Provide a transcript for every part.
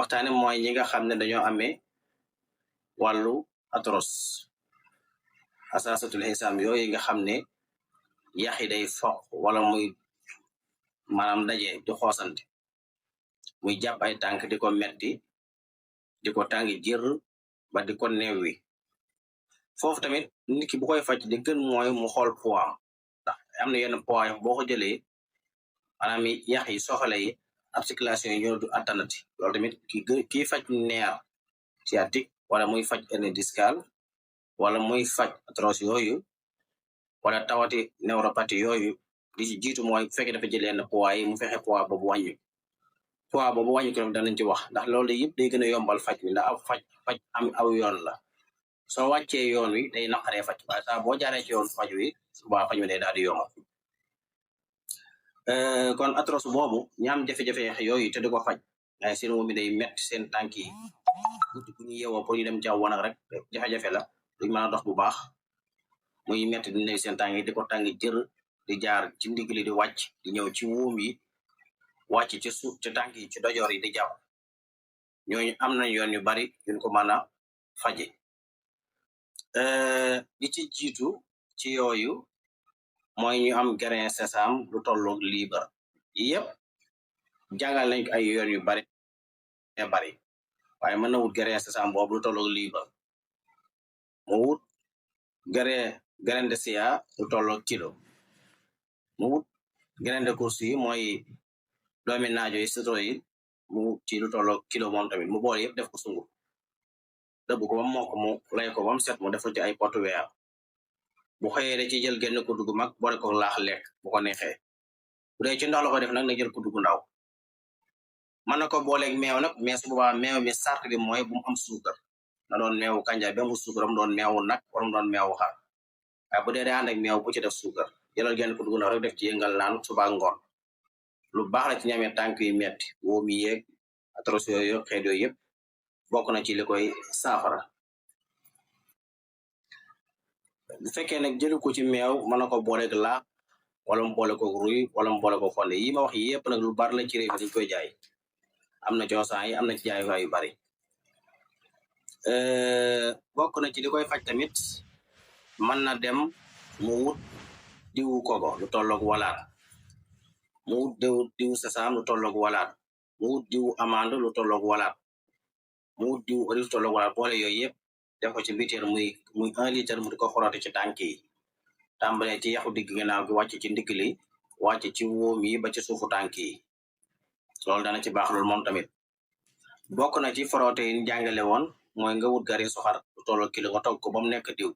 waxtaane mooy ñi nga xam ne dañoo amee wàllu arthrose asaasatul xisaam yooyu nga xam ne yax yi day foq wala muy maanaam daje di xoosante muy jàpp ay tànk di ko metti di ko tàngi jër ba di ko neewi foofu tamit nit ki bu koy faj di gën mooy mu xool poids ndax am na yenn poids boo ko jëlee maanaam yax yi soxla yi articulation yi ñoo du attanati loolu tamit kii faj nerf sciatique wala muy faj hernie discale wala muy faj arthrose yooyu wala tawati neuropathie yooyu li ci jiitu mooy bu fekkee dafa jël yenn poids yi mu fexe poids boobu wàññi ko danañ ci wax ndax loolu yëpp day gën a yombal faj wi ndax faj am aw yoon la soo wàccee yoon wi day naqaree faj waaye saa boo jaaree ci yoon faj wi suba faj wi day daal di yomb kon arthrose boobu ñaam jafe-jafe yooyu te di ko faj waaye seen wóom mi day metti seen tànk yi guddi bu ñu yeewoo pour ñu dem jaww wanag rek jafe-jafe la duñ mën a dox bu baax muy metti di new seen tànk yi di ko tàngi jër di jaar ci ndigli di wàcc di ñëw ci wóom yi wàcc ci suuf ci tànk yi ci dojoor yi di jàpp ñooñu am nañ yoon yu bari yuñ ko mën a faje li ci jiitu ci yooyu mooy ñu am grain sésame lu tolloog liibar yëpp jàngal nañ ko ay yoon yu bari waaye mën na wut grain sésame boobu lu tolloog liibar mu wut grain de chia lu tolloog kilo mu wut grain de course yi mooy doomi naajo yi citron yi mu ci lu tolloog kilo moom tamit mu boole yëpp def ko sunguf dëbb ko ba mokk mu lay ko ba mu set mu def ci ay potu weer bu xëyee da ci jël genn kuddu gu mag boole ko laax lekk bu ko neexee bu dee ci ndox la ko def nag na jël kuddu gu ndaw mën na ko booleeg meew nag mais su boobaa meew mi sart bi mooy bu mu am suukar na doon meewu kanja ba mu suukar mu doon meewu nag wala mu doon meewu xar waaye bu dee day ànd ak meew bu ci def suukar jëlal genn kuddu gu ndaw rek def ci yëngal naan suba ngoon lu baax la ci ñamee tànk yu metti wóom yi yeeg arthrose yooyu xeet yooyu yëpp bokk na ci li koy saafara bu fekkee nag jëlu ko ci meew mën na ko booleeg laax wala mu boole ko ruy wala mu boole ko fonde yi ma wax yëpp nag lu bari la ci réew mi dañ koy jaay am na coosaan yi am na ci jaayukaay yu bari bokk na ci li koy faj tamit mën na dem mu wut diwu kogo lu tolloog walaat mu wut diwu sesam lu tolloog walaat mu wut diwu amande lu tolloog walaat mu wut diwu olive lu tolloog walaat boole yooyu yëpp def ko ci bitéel muy 1 litre mu di ko xorote ci tànk yi tàmbalee ci yaxu digg ginnaaw gi wàcc ci ndigg li wàcc ci wóom yi ba ci suufu tànk yi loolu dana ci baax loolu moom tamit bokk na ci frotté yi jàngale woon mooy nga wut gari soxar lu tolloog kilo nga togg ko ba mu nekk diw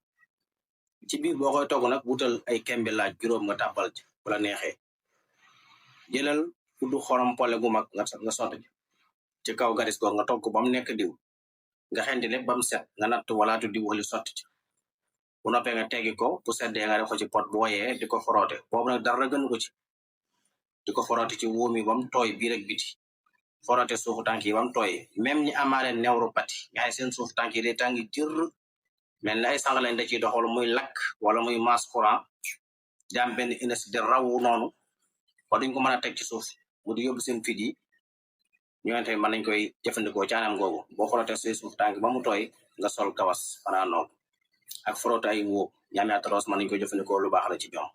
ci biir boo koy togg nag wutal ay kembi laaj juróom nga tàbbal ci bu la neexee jëlal kuddu xorom pole gu mag nga sotti ci kaw garis googu nga togg ko ba mu nekk diw nga xendi lépp ba mu set nga natt walaatu diw oli sotti ci bu noppee nga teggi ko bu seddee nga def ko ci pot bu woyee di ko foroote boobu nag dara gënu ko ci di ko foroote ci wóom yi ba mu tooy biir ak biti foroote suufu tànk yi ba mu tooy même ñi amaale neuropathie nga xam seen suufu tànk yi day tàngi jër mel ni ay sànq lañ da ciy dox wala muy lakk wala muy masse courant jaam benn énergie de rawu noonu ba duñ ko mën a teg ci suuf mu di yóbbu seen fit yi ñooñu tamit mën nañ koy jëfandikoo ci anam googu boo foroote say suuf tànk ba mu tooy nga sol kawas xanaa noonu ak frotté ay wóob ñaami arthrose mën nañ koy jëfandikoo lu baax la ci ñoom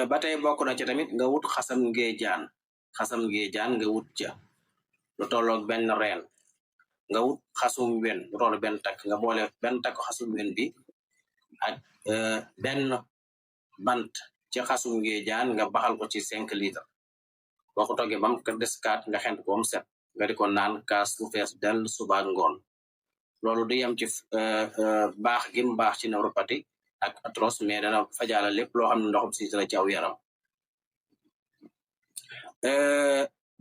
ba tey bokk na ci tamit nga wut xasam ngee jaan nga wut ca lu tolloog benn reen nga wut xasum wen lu tollu benn takk nga boole benn takk xasum wen bi ak benn bant ci xasum ngee jaan nga baxal ko ci 5 litres boo ko toggee bam ko des 4 nga xent ko mu set nga di ko naan kaas bu fees del suba ngoon loolu du yem ci baax gi mu baax ci neuropathie ak arthrose mais dana fajaala lépp loo xam ne ndoxum si la ci aw yaram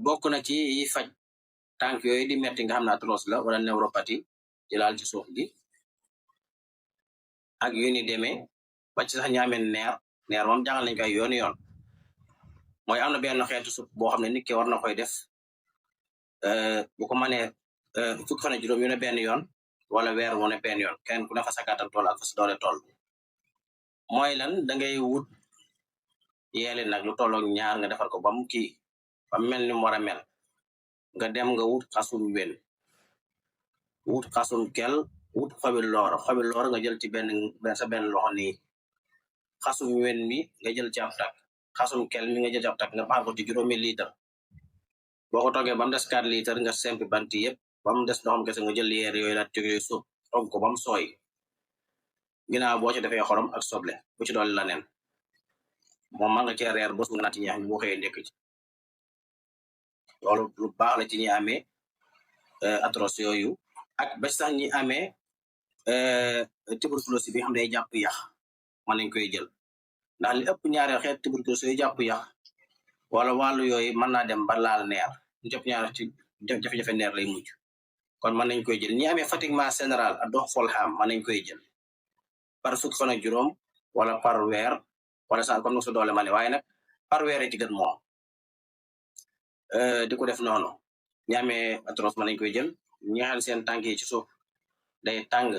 bokk na ci yi faj tànk yooyu di metti nga xam ne arthrose la wala neuropathie di laal ci suuf gi ak yu ni demee ba ci sax ñaameen neer moom jàngal nañ ko ay yoon mooy am na benn xeetu supp boo xam ne nit ki war na koy def bu ko mënee fukki fan ak juróom yu ne benn yoon wala weer wu ne benn yoon kenn ku ne fa sa kàttan tool ak fa sa doole tool mooy lan da ngay wut yeele nag lu tolloog ñaar nga defar ko ba mu kii ba mel ni mu war a mel nga dem nga wut xasum wen wut xasum kel wut xobi loor nga jël ci sa benn loxo nii xasum wen mi nga jël ci ab tak xasum kel mi nga jël ci ab tak nga baxal ko ci 5 litre boo ko toggee ba mu des 4 litre nga sempi bant yëpp ba mu des ndoxam kese nga jël yeer yooyu la ci yooyu suuf togg ko ba mu sooy ginnaaw boo ci defee xorom ak soble bu ci dool la neen moom man nga cee reer bos nga naat ci ñeex mi boo xëyee ndekk ci loolu lu baax la ci ñi amee atroce yooyu ak ba sax ñi amee tuberculose bi xam day jàpp yax mën nañ koy jël ndax li ëpp ñaareel xeet tuberculose yooyu jàpp yax wala wàllu yooyu mën naa dem ba laal neer ñu jëpp ñaareel ci jafe-jafe neer lay mujj kon mën nañ koy jël ñi amee fatiguement général ak dox folxaam mën nañ koy jël par fukki fan ak juróom wala par weer wala sax comme nu sa doole ma ne waaye nag par weer ci gën moom di ko def noonu ñi amee atroce mën nañ koy jël ñi xam seen tànk yi ci suuf day tàng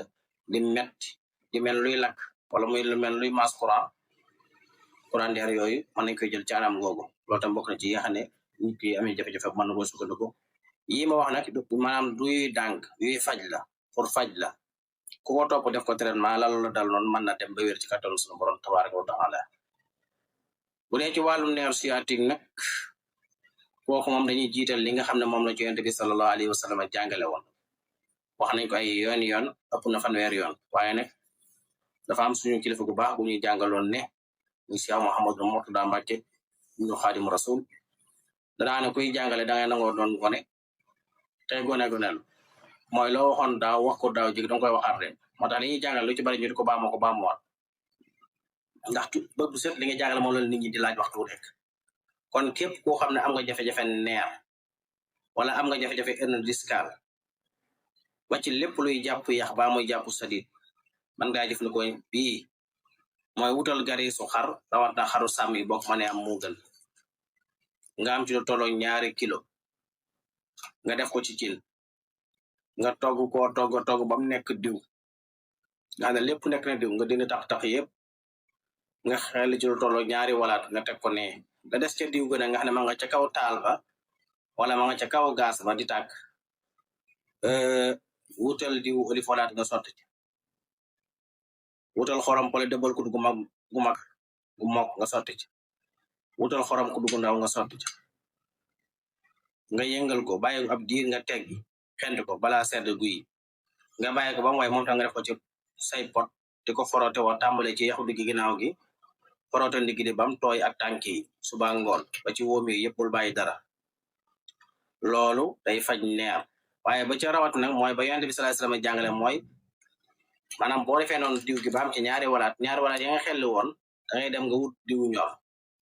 di metti di mel luy lakk wala muy lu mel luy maas courant der yooyu mën nañ koy jël ci anam googu loolu tam bokk na ci yi nga xam ne nit ki amee jafe-jafe mën na koo sukkandiku yi ma wax nag maanaam duy dànk yuy faj la pour faj la ku ko topp def ko traitement la loolu dal noonu mën na dem ba wér ci kattanu suñu borom tabaaraka wa taala bu dee ci wàllu nerf sciatique nag kooku moom dañuy jiital li nga xam ne moom la ci Yonent bi sallallahu alayhi wa sallam jàngale woon wax nañ ko ay yoon ëpp na fanweer yoon waaye nag dafa am suñu kilifa gu baax bu ñuy jàngaloon ne ñu Cheikh Mouhamadou Mourtada Mbacké ñu Xaadimu Rasul danaa ne kuy jàngale da ngay nangoo doon gone tey gone-gonelu mooy loo waxoon daaw wax ko daaw jég danga koy waxaat ren moo tax li ñuy jàngale lu ci bari ñu di ko baamuwaat ndax ba bu set li nga jàngale moom la nit ñi di laaj waxtu rek kon képp koo xam ne am nga jafe-jafe neer wala am nga jafe-jafe hernie discale ba ci lépp luy jàpp yax ba muy jàpp sadit man ngaa jëfandikoo bii mooy wutal gari su xar rawat na xaru sàmm yi bokk ma ne am moo gën nga am ci lu tolloo 2 kilo nga def ko ci cin nga togg ba mu nekk diw nga xam ne lépp nekk na diw nga dindi tax yëpp nga xel ci lu tolloo 2 walaat nga teg ko ne da des ca diw gën a nga xam ne ma nga ca kaw taal ba wala ma nga ca kaw gaas ba di tàkk wutal diw olive walaat nga sotti ci wutal xorom pole dëbbal ku gu mokk nga sotti ci wutal xorom ku gu ndaw nga sotti ci nga yëngal ko bàyyi ab diir nga teggi xent ko balaa sedd guy nga bàyyi ko ba mu way moom tam nga def ko ci say pot di ko forote woo tàmbale ci yaxu digg ginnaaw gi forote ndigg di bam tooy ak tànk yi suba ngoon ba ci wóom yi yëpp bul bàyyi dara loolu day faj neer waaye ba ca rawat nag mooy ba Yonent bi sallallahu alayhi wasallam jàngale mooy maanaam boo defee noonu diw gi ba am ci 2 walaat ya nga xelli woon da ngay dem nga wut diwu ñor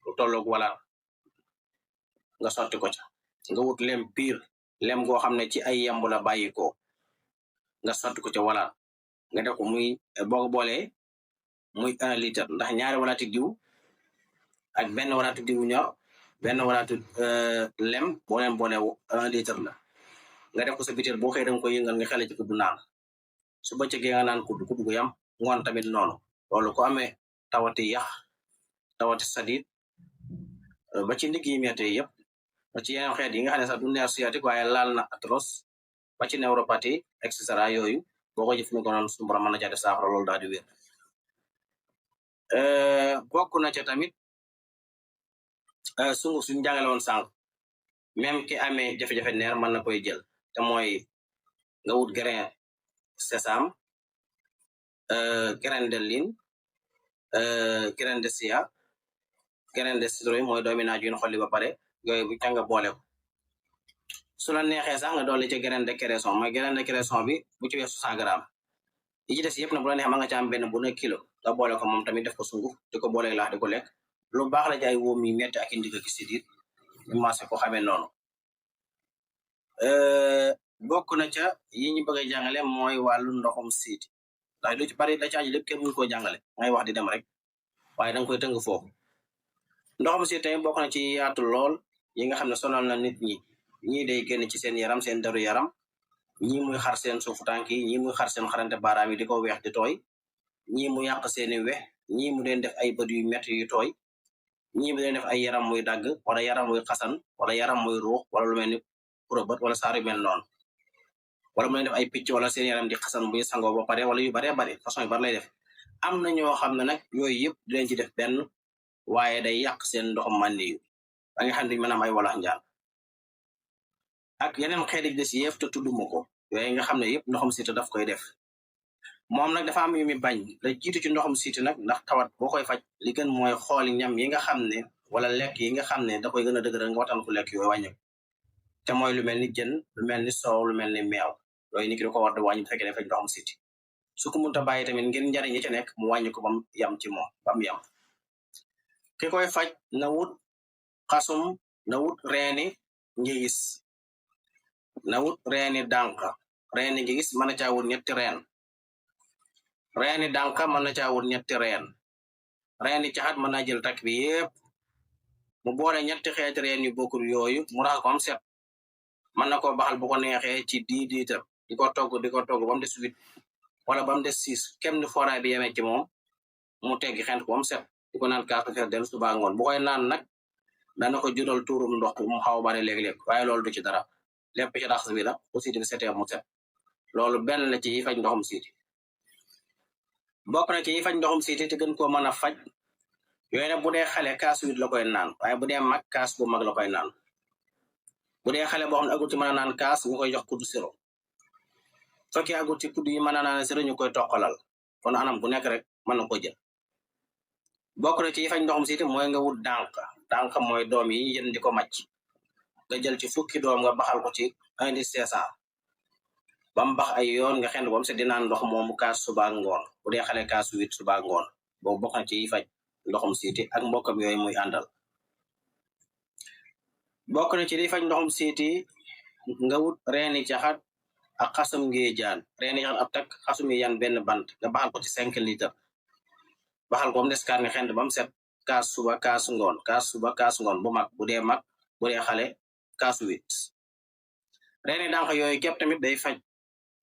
lu tolloog walaat nga sotti ko ca nga wut lem piir lem goo xam ne ci ay yemb la bàyyi ko nga sotti ko ca walaat nga def ko muy boo ko boolee muy 1 litre ndax 2 walaati diw ak benn walaatu diwu ñor benn walaatu lem boo leen boole 1 litre la nga def ko sa bitéel boo xëy danga ko yëngal nga xele ci kuddu naan su bëccëgee nga naan kuddu gu yam ngoon tamit noonu loolu ko amee tawati yax tawati sadit ba ci ndigg yi metti yëpp ba ci yeneen xeet yi nga xam ne sax du nerf sciatique waaye laal na atroce ba ci neuropathie et cetera yooyu boo ko jëfandikoo noonu suñu borom mën na ca def saafara loolu daal di wér bokk na ca tamit sunguf suñu jàngale woon sànq même ki amee jafe-jafe neer mën na koy jël te mooy nga wut grain sésame grain de lin grain de chia grain de citron mooy doomi naaj yu ñu xolli ba pare yooyu bu ca nga boole ko su la neexee sax nga dolli ci grain de cresson mooy grain de cresson bi bu ci weesu 100 grammes yi ci des yëpp na bu la neex ma nga ca am benn bu ne kilo nga boole ko moom tamit def ko sunguf di ko boole laax di ko lekk lu baax la jaay wóom yi metti ak indi ko ci sidit ñu maase ko xamee noonu bokk na ca yi ñu bëgg a jàngale mooy wàllu ndoxum siiti ndax lu ci bari da caaji lépp kenn mënu koo jàngale ngay wax di dem rek waaye danga koy tënk foofu ndoxum siiti tamit bokk na ci yaatu lool yi nga xam ne sonal na nit ñi ñii day génn ci seen yaram seen deru yaram ñii muy xar seen suufu tànk yi ñii muy xar seen xarante baaraam yi di ko weex di tooy ñii mu yàq seeni wex ñii mu leen def ay bët yu metti yu tooy ñii mu leen def ay yaram muy dagg wala yaram muy xasan wala yaram muy ruux wala lu mel ni bët wala saar yu mel noonu wala mu leen def ay picc wala seen yaram di xasan bu ñu sangoo ba pare wala yu baree bari façon yu bari lay def am na ñoo xam ne nag yooyu yëpp di leen ci def benn waaye day yàq seen ndoxam màndi yu ba nga xam ne duñu mën a am ay walax njaan ak yeneen xeeti des yëpp te tudduma ko yooyu nga xam ne yëpp ndoxam siita daf koy def moom nag dafa am yu mi bañ la jiitu ci ndoxam siita nag ndax tawat boo koy faj li gën mooy xooli ñam yi nga xam ne wala lekk yi nga xam ne da koy gën a dëgëral nga waxtaan ko lekk yooyu wàññi te mooy lu mel ni jën lu mel ni soow lu mel ni meew yooyu nit ki da ko war di wàññi bu fekkee ne faj ndoxam siiti su ko mënta bàyyi tamit ngir njariñ yi ci nekk mu wàññi ko bam yam ci moom bam yam ki koy faj na wut xasum na wut reeni ngigis na wut reeni dànk reeni ngigis mën na caa wut ñetti reen reeni dànk mën na caa wut ñetti reen reeni caxat mën naa jël takk bi yépp mu boole ñetti xeeti reen yu bokkul yooyu mu raxas ko am set mën na ko baxal bu ko neexee ci 10 litre di ko togg ba mu des 8 wala ba mu des 6 kem ni foraay bi yemee ci moom mu teggi xent ko am set di ko naan kaas fees del suba ngoon bu koy naan nag dana ko jural tuurum ndox mu xaw bari léeg-léeg waaye loolu du ci dara lépp ci raxas bi la bu siiti bi setee mu set loolu benn la ci yi faj ndoxum siiti bokk na ci yi faj ndoxum siiti te gën koo mën a faj yooyu nag bu dee xale kaas 8 la koy naan waaye bu dee mag kaas bu mag la koy naan bu dee xale boo xam ne agul ci mën a naan kaas ñu koy jox kuddu siro fekkee agul ci kuddu yi mën a naan siro ñu koy toqalal kon anam bu nekk rek mën na ko jël bokk na ci yi faj ndoxum siiti mooy nga wut dànk mooy doom yi yéen di ko màcc nga jël ci fukki doom nga baxal ko ci 1 litre 500 ba mu bax ay yoon nga xend ba mu set di naan ndox moomu kaas suba ngoon bu dee xale kaas 8 suba ngoon boobu bokk na ci yi faj ndoxum siiti ak mbokkam yooyu muy àndal bokk na ci li faj ndoxum siiti nga wut reeni caxat ak xasum ngéejaan reeni caxat ab tak xasum yan benn bant nga baxal ko ci 5 litre baxal ko mu des kaat nga xend ba mu set kaas suba kaas ngoon kaas suba kaas ngoon bu mag bu dee mag bu dee xale kaas 8 reeni dànk yooyu képp tamit day faj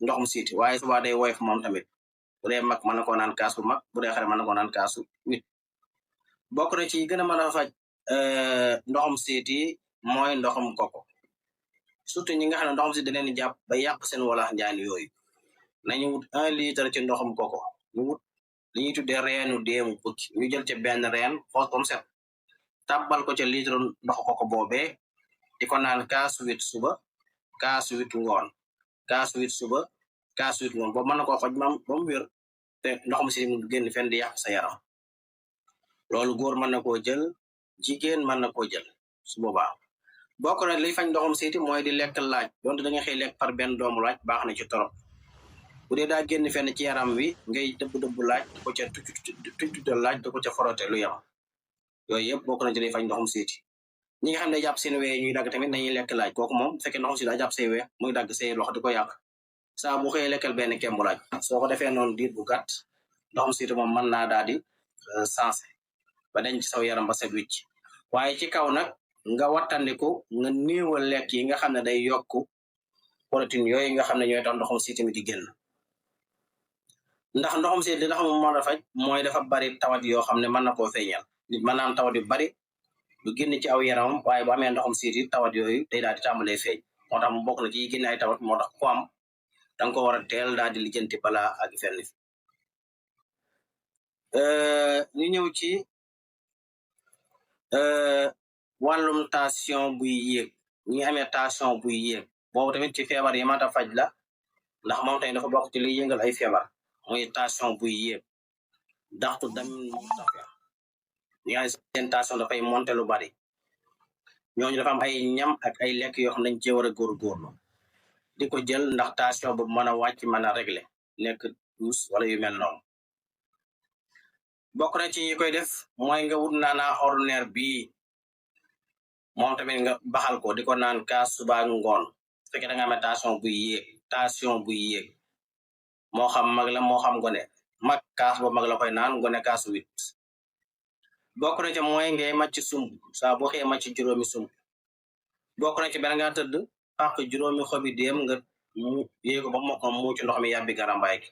ndoxum siiti waaye suba day woyof moom tamit bu dee mag mën na koo naan kaas bu mag bu dee xale mën na koo naan kaasu 8 bokk na ci gën a mën a faj ndoxum siiti mooy ndoxum koko surtout ñi nga xam ne ndoxum siiti da leen di jàpp ba yàq seen walax njaan yooyu nañu wut 1 litre ci ndoxum koko ñu wut li ñuy tuddee reenu déemu bukki ñu jël ca benn reen xoos ba mu set tàbbal ko ca litre ndox koko boobee di ko naan kaas 8 suba kaas 8 ngoon kaas 8 suba kaas 8 ngoon boobu mën na koo faj ba mu wér te ndoxum siiti mu génn fenn di yàq sa yaram loolu góor mën na koo jël jigéen mën na koo jël su boobaa bokk na liy fañ ndoxum siiti mooy di lekk laaj donte da nga xëy lekk par benn doomu laaj baax na ci torop bu dee daa génn fenn ci yaram wi ngay dëbb laaj di ko ca tuddal laaj di ko ca forote lu yam yooyu yëpp bokk na ci liy fañ ndoxum siiti ñi nga xam ne jàpp seen wee ñuy dagg tamit dañuy lekk laaj kooku moom fekkee ndoxum siiti daa jàpp say wee muy dagg say loxo di ko yàq saa bu xëyee lekkal benn kembu laaj soo ko defee noonu diir bu gàtt ndoxum siiti moom mën naa daal di sensé ba dañ ci saw yaram ba set wicc waaye ci kaw nag nga wattandiku nga néewal lekk yi nga xam ne day yokk protéine yooyu nga xam ne ñooy tax ndoxum siiti mi di génn ndax ndoxum siiti li nga xam ne moo la faj mooy dafa bari tawat yoo xam ne mën na koo feeñal nit mën naa am tawat yu bari du génn ci aw yaramam waaye bu amee ndoxum siiti tawat yooyu day daal di tàmbalee feeñ moo tax mu bokk na ci yi génne ay tawat moo tax ku am danga ko war a teel daal di lijjanti balaa ak fenn fi ñu ñëw ci wàllum tension buy yéeg ñi amee tension buy yéeg boobu tamit ci feebar yi mata faj la ndax moom tamit dafa bokk ci liy yëngal ay feebar muy tension buy yéeg daxtu damin murtafi ñi nga xam seen tension dafay monté lu bari ñooñu dafa am ay ñam ak ay lekk yoo xam ne dañ cee war a góorgóorlu di ko jël ndax tension boobu mën a wàcc mën a régler nekk douce wala yu mel noonu bokk na ci yi koy def mooy nga wut naanaa ordinaire bii moom tamit nga baxal ko di ko naan kaas suba ngoon fekkee da nga amee tension buy yéeg moo xam mag la moo xam gone mag kaas ba mag la koy naan gone kaas 8 bokk na ci mooy ngay màcc sumb saa boo xëyee màcc juróomi sumb bokk na ci benn nga tëdd fàq juróomi xobi déem nga yéego ba mokk mu ci ndox mi yàbbi garambaay gi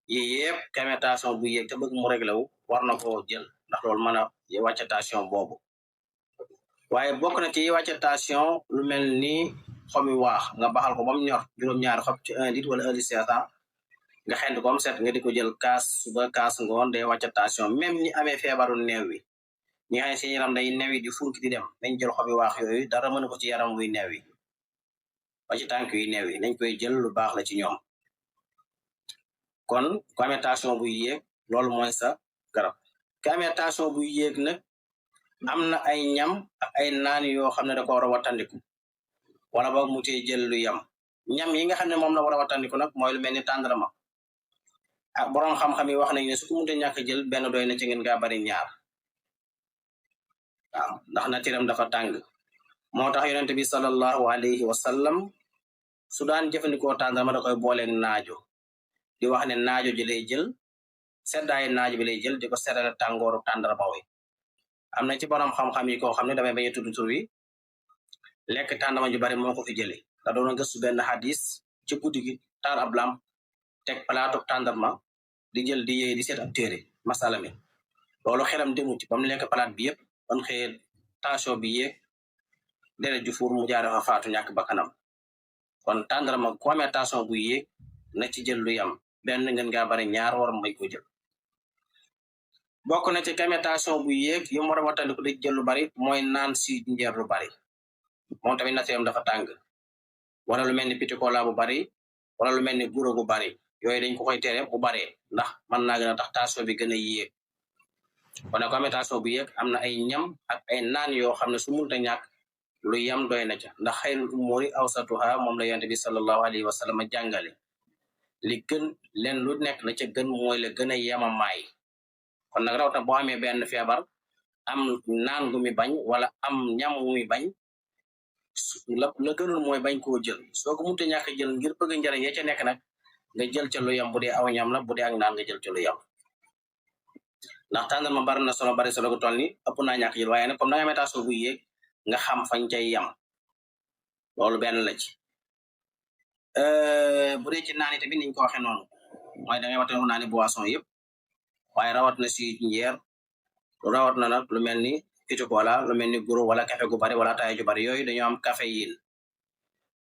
yii yëpp kame tension buy yéeg te bëgg mu réglé wu war na koo jël ndax loolu mën a wàcce tension boobu waaye bokk na ci wàcce tension lu mel ni xomi waax nga baxal ko bam ñor juróom-ñaari xob ci 1 litre wala 1 litre 500 nga xend ko am set nga di ko jël kaas suba kaas ngoon day wàcc tension même ñi amee feebaru neew wi ñi xam ne seen yaram day neew yi di funki di dem nañ jël xobi waax yooyu dara mën ko ci yaram wuy neew yi ba ci tànk yi neew yi nañ koy jël lu baax la ci ñoom kon ku amee tension buy yéeg loolu mooy sa garab ku amee tension buy yéeg nag am na ay ñam ak ay naan yoo xam ne da ko war a wattandiku wala boog mu cee jël lu yam ñam yi nga xam ne moom la war a wattandiku nag mooy lu mel ni tàndarma ak borom xam-xam yi wax nañ ne su ko mënta ñàkk jël benn doy na ci ngeen gaa bari ñaar waaw ndax natiram dafa tàng moo tax yonente bi sallallahu alayhi wa sallam su daan jëfandikoo tàndarma da koy booleeg naajo di wax ne naajo ji lay jël seddaayi naajo bi lay jël di ko seddale tàngooru tàndarma wi am na ci borom xam-xam yi koo xam ne damay bañ a tudd tur wi lekk tàndarma ju bari moo ko fi jële da doon gëstu benn hadis ci guddi gi taal ab lamp teg palaatu tàndarma di jël di yéey di seet ab téere masala mi loolu xelam demu ci ba mu lekk palaat bi yëpp ban xëyee tension bi yéeg deret ju fuur mu jaare fa faatu ñàkk bakkanam kon tàndarma ku amee tension bu yéeg na ci jël lu yam benn ngeen ngaa bari ñaar war may ko jël bokk na ci amee tension bu yéeg yu mu war a wattandiku di jël lu bari mooy naan si njeer lu bari moom tamit natiram dafa tàng wala lu mel ni petit cola bu bari wala lu mel ni guro bu bari yooyu dañ ko koy tere bu baree ndax mën naa gën a tax tension bi gën a yéeg kon nag ko amee tension bu yéeg am na ay ñam ak ay naan yoo xam ne su munta ñàkk lu yam doy na ca ndax xayrul umuri awsatuha moom la yonent bi sallallahu alayhi wa sallam jàngale li gën leen lu nekk la ca gën mooy la gën a yamamaay kon nag rawatina boo amee benn feebar am naan gu mi bañ wala am ñam gu mi bañ la gënul mooy bañ koo jël soo ko munta ñàkk jël ngir bëgg njariñ ya ca nekk nag nga jël ca lu yam bu dee aw ñam la bu dee ak naan nga jël ca lu yam ndax tàndarma bari na solo bari solo gu toll ni ëpp naa ñàkk jël waaye nag comme da nga amee tension bu yéeg nga xam fañ cay yam loolu benn la ci bu dee ci naan yi tamit niñ ko waxee noonu mooy da ngay waxtaan naa ni boisson yëpp waaye rawat na si njeer rawat na nag lu mel ni petit cola lu mel ni guro wala café gu bari wala ataaya ju bari yooyu dañoo am caféine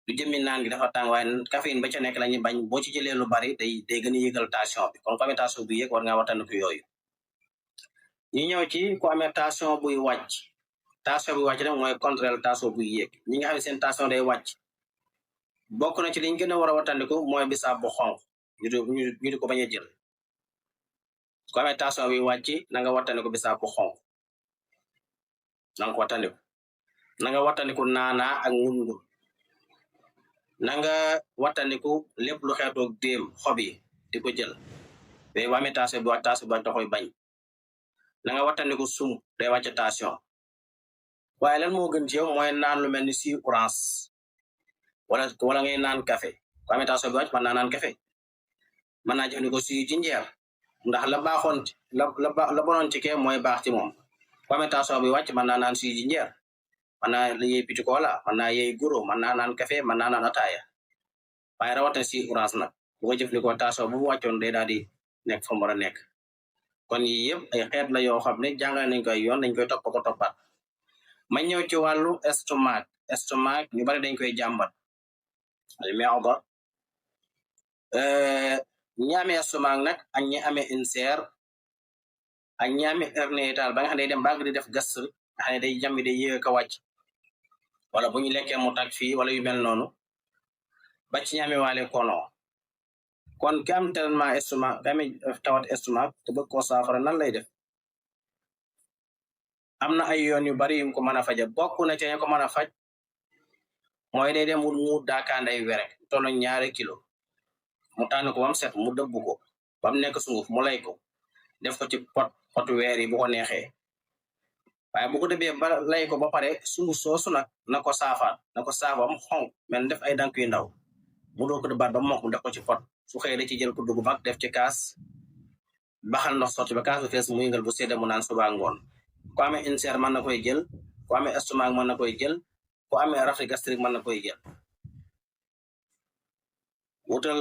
lu jëmmi naan gi dafa tàng waaye caféine ba ca nekk la ñu bañ boo ci jëlee lu bari day gën a yëgal tension bi kon ku amee tension bu yéeg war ngaa wattandiku yooyu ñu ñëw ci ku amee tension buy wàcc tension buy wàcc nag mooy contraire tension buy yéeg ñi nga xam ne seen tension day wàcc bokk na ci liñ gën a war a wattandiku mooy bisaab bu xonq ñu di ko bañ a jël ku amee tension buy wàcc na nga wattandiku bisaab bu xonq na nga ko wattandiku na nga wattandiku naanaa ak ngungur na nga wattandiku lépp lu xeetoog déem xob yi di ko jël day bu amee tension bi wàcc da koy bañ na nga wattandiku sum day wàcc tension waaye lan moo gën ci yow mooy naan lu mel ni si orange wala ngay naan café ku amee tension bi wàcc mën naa naan café mën naa jëfandikoo si ci njeer ndax la baaxoon la bonoon ci kee mooy baax ci moom ku amee tension bi wàcc mën naa naan si ci njeer mën naa yey petit cola mën naa yey guro mën naa naan café mën naa naan ataaya waaye rawatina si orange nag bu ko jëfandikoo tension bu wàccoon day daal di nekk fa mu war a nekk kon yii yëpp ay xeet la yoo xam ne jàngale nañ koy yoon dañ koy topp ko toppaat ma ñëw ci wàllu estomac ñu bari dañ koy jàmbat almeoda ñi amee estomac nag ak ñi amee ulcère ak ñi amee hernie hiatale ba nga xam ne day dem bàgg di def gastrique nga xam ne day jàmbi day yéeg a wàcc wala bu ñu lekkee mu tag fii wala yu mel noonu ba ci ñi amee waale kono kon ki am traitement estomac ki amee tawat estomac te bëgg koo saafara nan lay def am na ay yoon yu bari yu ko mën a faja bokk na ci ñu ko mën a faj mooy day dem wut mu daakaanday were tollu 2 kilo mu tànn ko bam set mu dëbb ko bam nekk sunguf mu lay ko def ko ci potu weer yi bu ko neexee waaye bu ko dëbbee ba lay ko ba pare sunguf soosu nag na ko saafam xonk mel def ay dank yu ndaw mu doo ko dëbbaat ba mokk mu def ko ci pot su xëyee da ci jël ko dugg bak def ci kaas baxal ndox sotti ba kaas bu fees mu yëngal bu sedda mu naan suba ngoon ku amee ulcère mën na koy jël ku amee estomac mën na koy jël ku amee rafet gastrique mën na koy jël wutal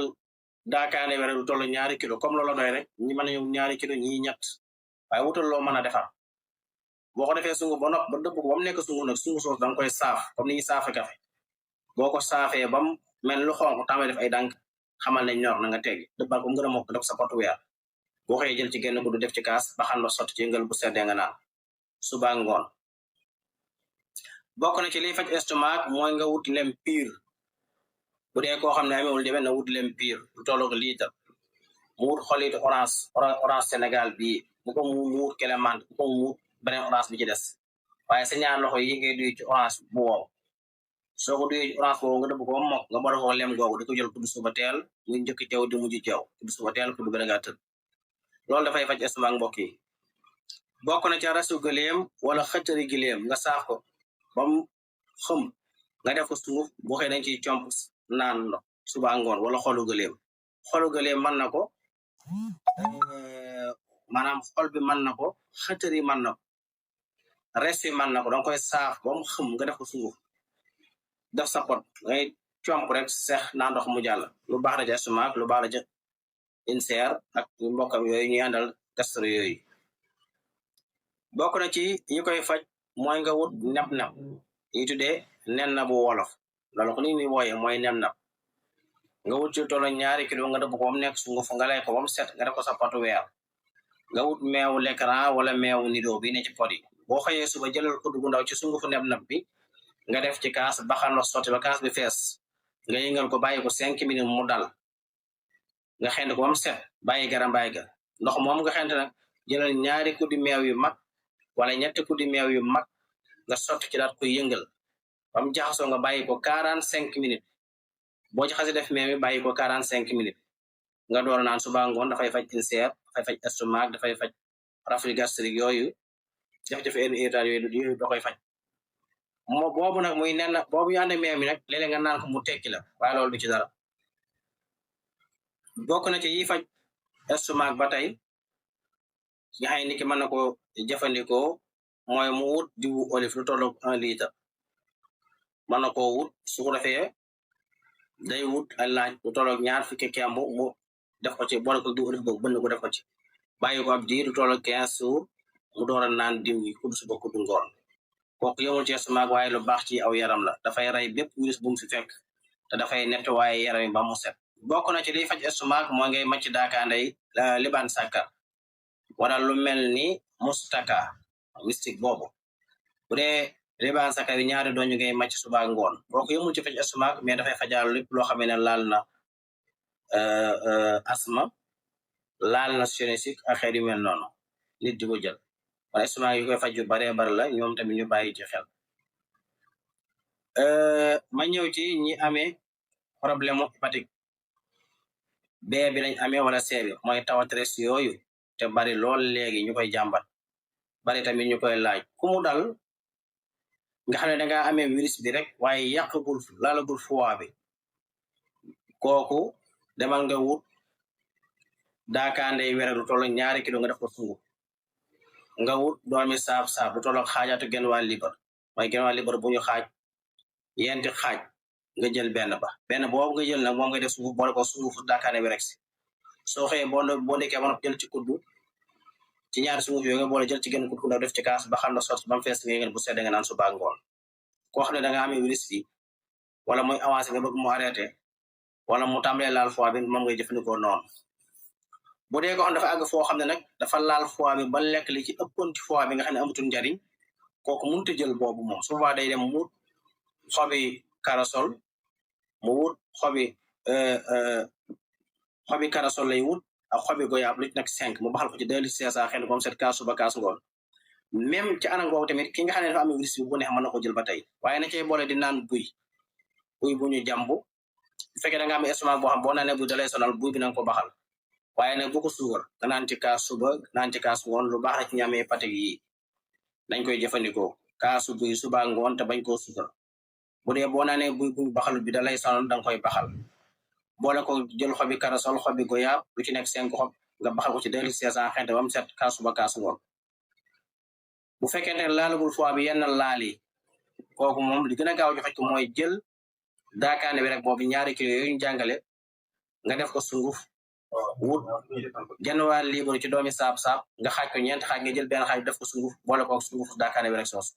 daakaane were lu toll 2 kilo comme loolu doy rek ñi mën nañu 2 kilo ñi ñett waaye wutal loo mën a defar boo ko defee sungu ba nopp ba dëpp ko ba mu nekk sungu nag sungu soos danga koy saaf comme ni ñuy saafe café boko saafee bam mel lu xonk tàmbali def ay dànk xamal ne ñor na nga teggi dëbbal ko ngën a mokk def sa potu weer boo xëyee jël ci genn ko du def ci kaas ba xam la sotti ci ngël bu seddee nga naan suba ngoon bokk na ci liy faj estomac mooy nga wut lem piir bu dee koo xam ne amewul deme na wut lem piir lu tolloog liitar mu wut xolitu orange Sénégal bii bu ko mu wut Clémante bu ko mu wut beneen orange bi ci des waaye sa ñaar loxo yi ngay duy ci orange bu wow soo ko duyee ci orange boobu nga dëbb ko mokk nga boole ko lem googu di ko jël kudd suba teel muy njëkk ceew di mujj ceew kudd suba teel kudd gën a ngaa tëdd loolu dafay faj estomac mbokk yi bokk na ci rasu gëleem wala xëccëri gileem nga saaf ko bam xëm nga def ko sunguf boo xëy dañ ciy comp naan ndox suba ngoon wala xolu gëleem mën na ko maanaam xol bi mën na ko xëccëri mën na ko res bi mën na ko danga koy saaf bam xëm nga def ko sunguf def sa pot ngay comp rek seex naa ndox mu jàll lu baax la ci estomac lu baax la ci ulcère ak mbokkam yooyu ñuy àndal gastro yooyu bokk na ci yi koy faj mooy nga wut neb-neb yi tuddee nen na bu wolof loolu ko ni muy wooyee mooy neb-neb nga wut ci tollu 2 kilo nga dëbb ko bam nekk sunguf nga lay ko bam set nga def ko sa potu weer nga wut meewu l'écran wala meewu nido bi ne ci pot yi boo xëyee suba jëlal kudd gu ndaw ci sungufu neb-neb bi nga def ci kaas baxal ndox sotti ba kaas bi fees nga yëngal ko bàyyi ko 5 minutes mu dal nga xend ko bam set bàyyi garam bàyyi ga ndox moom nga xend nag jëlal 2 kuddi meew yu mag wala 3 kuddi meew yu mag nga sotti ci daat koy yëngal bam jaxasoo nga bàyyi ko 45 minutes boo ci xasi def meew mi bàyyi ko 45 minutes nga door naan suba ngoon dafay faj ulcère dafay faj estomac dafay faj reflux gastrique yooyu jafe-jafe irritant yooyu da koy faj moo boobu nag muy nen boobu yu ànd meew mi nag léeg-léeg nga naan ko mu tekki la waaye loolu du ci dara bokk na ci yi faj estomac ba tey nga xam ne nit ki mën na ko jëfandikoo mooy mu wut diwu olive lu tolloog 1 litre mën na koo wut su ko defee day wut ay laaj lu tolloog 2 fukki kemb mu def ko ci boole ko diwu olive boobu bënn ko def ko ci bàyyi ko ab diir lu tolloog 15 jours mu door a naan diw yi kudd suba kudd ngoon kooku yemul ci estomac waaye lu baax ci aw yaram la dafay rey bépp virus bu mu fi fekk te dafay nettoyer yaram yi ba mu set bokk na ci liy faj estomac mooy ngay macc daakaanday liban sàkkar wala lu mel ni mustaka mystique boobu bu dee liban sàkkar yi 2 doñu ngay macc suba ngoon kooku yemul ci faj estomac mais dafay fajaal lépp loo xam ne laal na asma laal na sinusite ak xeet yu mel noonu nit di ko jël wala estomac yi koy faj yu baree bari la ñoom tamit ñu bàyyi ci xel ma ñëw ci ñi amee problème hépatique B bi lañ amee wala C bi mooy tawatres yooyu te bari lool léegi ñu koy jàmbat bari tamit ñu koy laaj ku mu dal nga xam ne danga amee virus bi rek waaye yàqagul laalagul foie bi kooku demal nga wut daakaandey were lu tollu 2 kilo nga def ko sunguf nga wut doomi saab lu tollu xaajaatu genn wàll libar mooy genn wàll libar bu ñu xaaj yenti xaaj nga jël benn boobu nga jël nag moom nga def sunguf boole ko sunguf daakaande bi rek si soo xëyee boo nekkee ba jël ci kuddu ci 2 sunguf yooyu nga boole jël ci genn kudd ku ndaw def ci kaas ba xam na sotti ba mu fees nga ngeen bu sedd nga naan suba ngoon koo xam ne danga amee virus bi wala muy avancé nga bëgg mu arrêté wala mu tàmbalee laal foie bi moom ngay jëfandikoo noonu bu dee ko xam dafa àgg foo xam ne nag dafa laal foie bi ba lekk li ci ëppoon ci foie bi nga xam ne amatul njariñ kooku mënut a jël boobu moom souvent day dem mu xobi karasol mu wut xobi karasol lay wut ak xobi goyaab lu ci nag 5 mu baxal ko ci 2 litres 500 xëy na comme set kaas suba kaas ngoon même ci anam boobu tamit ki nga xam ne dafa am virus bi bu neex mën na ko jël ba tey waaye na cey boole di naan buy bu ñu jàmb bu fekkee da nga am estomac boo xam boo naanee buy dalay sonal buy bi na nga ko baxal waaye nag bu ko suukar nga naan ci kaas suba naan ci kaas ngoon lu baax la ci ñamee hépatique yi dañ koy jëfandikoo kaasu buy suba ngoon te bañ koo suukar bu dee boo naanee buy baxal bi dalay sonal danga koy baxal boole ko jël xobi karasol xobi goyaab lu ci nekk 5 xob nga baxal ko ci 2 litres 500 xente ba mu set kaas suba kaas ngoon bu fekkente ne laalagul foie bi yenn laal yi kooku moom li gën a gaaw joxe ko mooy jël daakaane bi rek boobu 2 kilo yooyu ñu jàngale nga def ko sunguf wut genn wàll libre ci doomi saab nga xaaj ko 4 xaaj nga jël benn xaaj def ko sunguf boole ko sunguf daakaane bi rek soos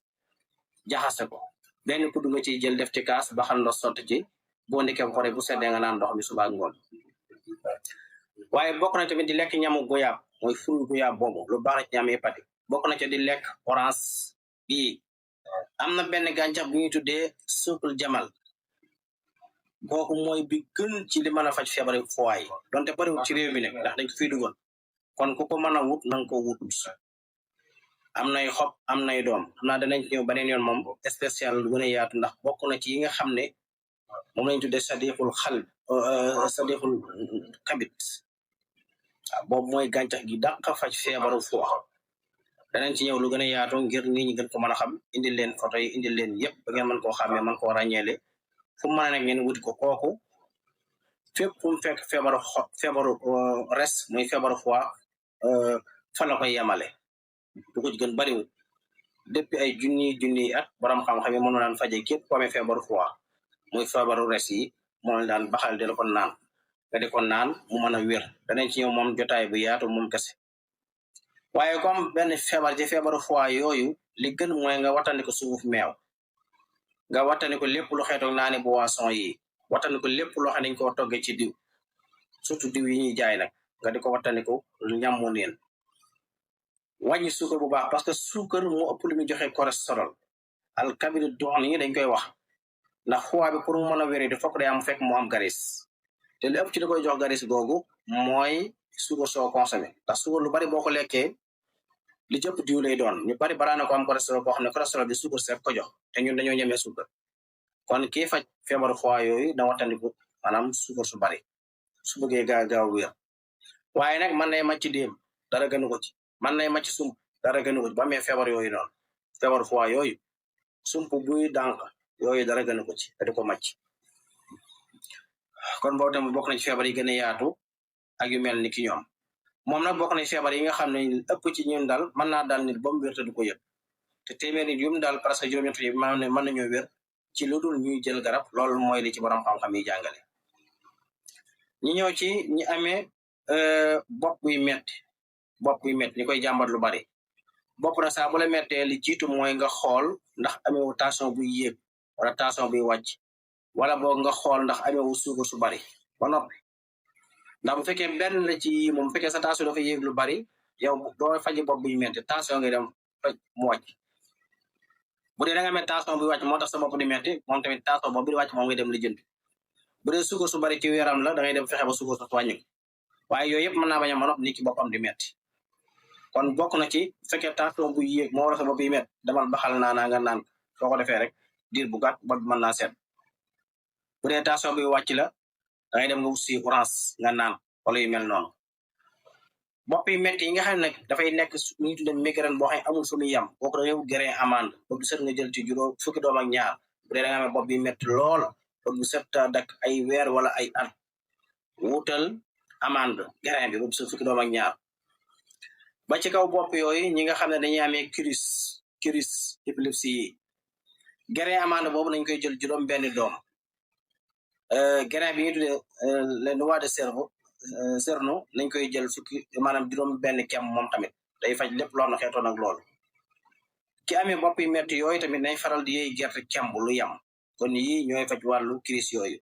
jaxase ko benn kuddu nga ciy jël def ci kaas ba xam ndox sotti ci boo ndikee xore bu seddee nga naan ndox mi suba ak ngoon waaye bokk na tamit di lekk ñamu goyaab mooy fruit goyaab boobu lu baax la ci ñam hépatique bokk na ci di lekk orange bii am na benn gàncax bu ñuy tuddee suukul jamal kooku mooy bi gën ci li mën a faj feebari foie yi donte bariwul ci réew mi nag ndax dañ ko fiy dugal kon ku ko mën a wut na nga ko wut am nay xob am nay doom xam naa danañ ñëw beneen yoon moom spécial lu gën a yaatu ndax bokk na ci yi nga xam ne moom lañ tuddee sadiqul xal sadiqul kabit waaw boobu mooy gàncax gi dàq faj feebaru foie danañ ci ñëw lu gën a yaatu ngir nit ñi gën ko mën a xam indil leen photo yi indil leen yëpp ba ngeen mën koo xàmmee mën koo ràññeele fu mu mën a nekk ngeen wuti ko kooku fépp fu mu fekk feebaru res muy feebaru foie fa la koy yemale du ko ci gën bariwul depuis ay junni at borom xam-xam yi mënu daan faje képp ku amee feebaru foie muy feebaru res yi moo daan baxal di la ko naan nga di ko naan mu mën a wér danañ ci ñëw moom jotaay bu yaatu moom kese waaye comme benn feebar ci feebaru foie yooyu li gën mooy nga wattandiko sunguf meew nga wattandiko lépp lu xeetoog naani boisson yi wattandiko lépp loo xam ne dañ koo toggee ci diw surtout diw yi ñuy jaay nag nga di ko wattandiko ñammu neen wàññi suukar bu baax parce que suukar moo ëpp lu muy joxe cholestérol al kabiru doon yi dañ koy wax ndax foie bi pour mu mën a wéri di fokk day am fekk mu am garis te li ëpp ci li koy jox garis googu mooy suukar soo consommé ndax suukar lu bari boo ko lekkee li jëpp diw lay doon ñu bari baraana ko am cholestérol boo xam ne cholestérol bi suukar seet ko jox te ñun dañoo ñemee suukar kon kii faj feebaru foie yooyu da wattandiku maanaam suukar su bari su bëggee gaaw wér waaye nag man nay màcc déem dara gënu ko ci man nay màcc sump dara gënu ko ci ba amee feebar yooyu noonu feebaru foie yooyu sump buy dànk yooyu dara gënu ko ci te di ko màcc kon boobu tamit bokk na ci feebar yi gën a yaatu ak yu mel ni ki ñoom moom nag bokk na ci feebar yi nga xam ne ëpp ci ñun daal mën naa daal nit ba mu wér te du ko yëg te téeméer nit yum daal presque juróom-ñett yi mën nañoo wér ci lu dul ñuy jël garab loolu mooy li ci borom xam-xam yi jàngale ñi ñëw ci ñi amee bopp buy metti ñi koy jàmbat lu bari bopp na saa bu la mettee li jiitu mooy nga xool ndax amewu tension buy yéeg wala tension buy wàcc wala boog nga xool ndax amewu suukar su bari ba noppi ndax bu fekkee benn la ci moom bu fekkee sa tension dafa yéeg lu bari yow doo faji bopp buy metti tension ngay dem faj mu wàcc bu dee da nga amee tension buy wàcc moo tax sa bopp di metti moom tamit tension boobu di wàcc moom ngay dem lijjanti bu dee suukar su bari ci yaram la da ngay dem fexe ba suukar su wàññi waaye yooyu yëpp mën naa bañ a mën nit ki boppam di metti kon bokk na ci fekkee tension bu yéeg moo war a sa bopp yi metti demal baxal naanaa nga naan soo ko defee rek diir bu gàtt bopp mën naa seet bu dee tension bi wàcc la da ngay dem nga wut si orange nga naan wala yu mel noonu bopp yi metti yi nga xam ne nag dafay nekk lu ñu tuddee migraine boo xam ne amul fu muy yem boo ko da ngay wut grain amande bopp bu set nga jël ci juróom fukki doom ak ñaar bu dee da nga amee bopp bi metti lool bopp bu set dak ay weer wala ay at wutal amande grain bi bopp bu set fukki doom ak ñaar ba ci kaw bopp yooyu ñi nga xam ne dañuy amee crise épilepsie yi grain amande boobu nañ koy jël juróom benn doom grain bi ñu tuddee les noix de cerveau nañ koy jël fukki maanaam juróom benn kem moom tamit day faj lépp loo xam ne xeetoon ak loolu ki amee bopp yi metti yooyu tamit nañ faral di yey gerte kemb lu yam kon yii ñooy faj wàllu crise yooyu